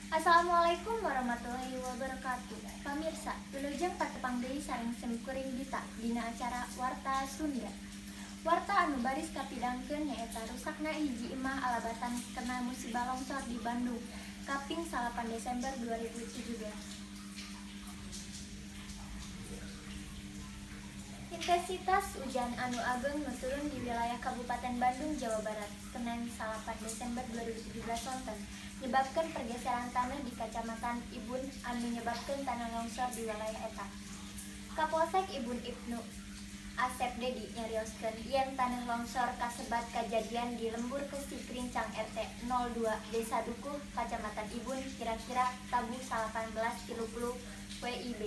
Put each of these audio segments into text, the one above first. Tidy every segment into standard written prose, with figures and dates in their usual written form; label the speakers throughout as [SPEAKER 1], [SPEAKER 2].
[SPEAKER 1] Assalamualaikum warahmatullahi wabarakatuh. Pamirsa, wilujeng patepang deui sareng simkuring Dita dina acara Warta Sunda. Warta anu baris kapidangkeun nyaeta rusakna hiji imah alabatan kena musibah longsor di Bandung kaping 8 Desember 2017. Intensitas hujan anu ageng nu turun di wilayah Kabupaten Bandung, Jawa Barat, Senin 8 Desember 2017 sonten nyebabkeun pergeseran tanah di Kacamatan Ibun anu nyebabkeun tanah longsor di wilayah eta. Kapolsek Ibun Ibnu Asep Dedi nyarioskeun yen tanah longsor kasebat kajadian di Lembur Kesi Krincang RT 02 Desa Dukuh, Kacamatan Ibun, kira-kira tabuh 18.30 WIB.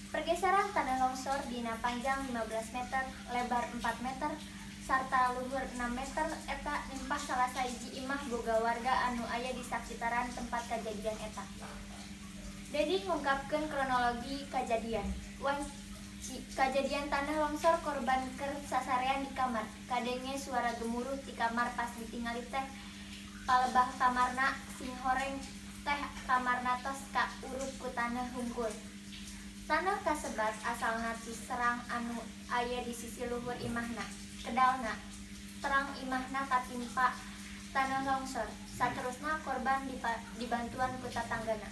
[SPEAKER 1] Pergeseran tanah longsor dina panjang 15 meter, lebar 4 meter, sarta luhur 6 meter eta nimpah salah sahiji imah boga warga anu aya di sakitaran tempat kajadian eta. Dedi ngungkapkeun kronologi kajadian. Wanci kajadian tanah longsor korban keur sasarean di kamar. Kadenge suara gemuruh ti kamar pas ditingali teh palebah kamarna sing horeng teh kamarna tos kauruk ku tanah hungkul. Tanah kasebat asalna ti serang anu aya di sisi luhur imahna. Kedalna terang imahna katimpa tanah longsor. Saterusna korban dibantuan ku tatanggana.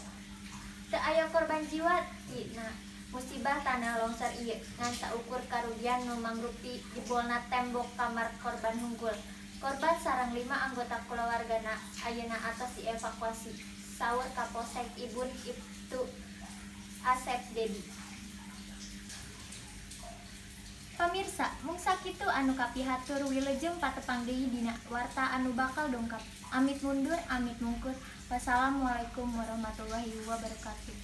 [SPEAKER 1] Teu aya korban jiwa tina musibah tanah longsor ieu ngan saukur karugian nu mangrupi jebolna tembok kamar korban hungkul. Korban sareng 5 anggota kulawargana ayeuna atos dievakuasi. Saur Kapolsek Ibun Ibtu Asep Dedi. Pamirsa, mung sakitu anu kapihatur wilujeng patepang deui dina warta anu bakal dongkap. Amit mundur, amit mungkur. Wassalamualaikum warahmatullahi wabarakatuh.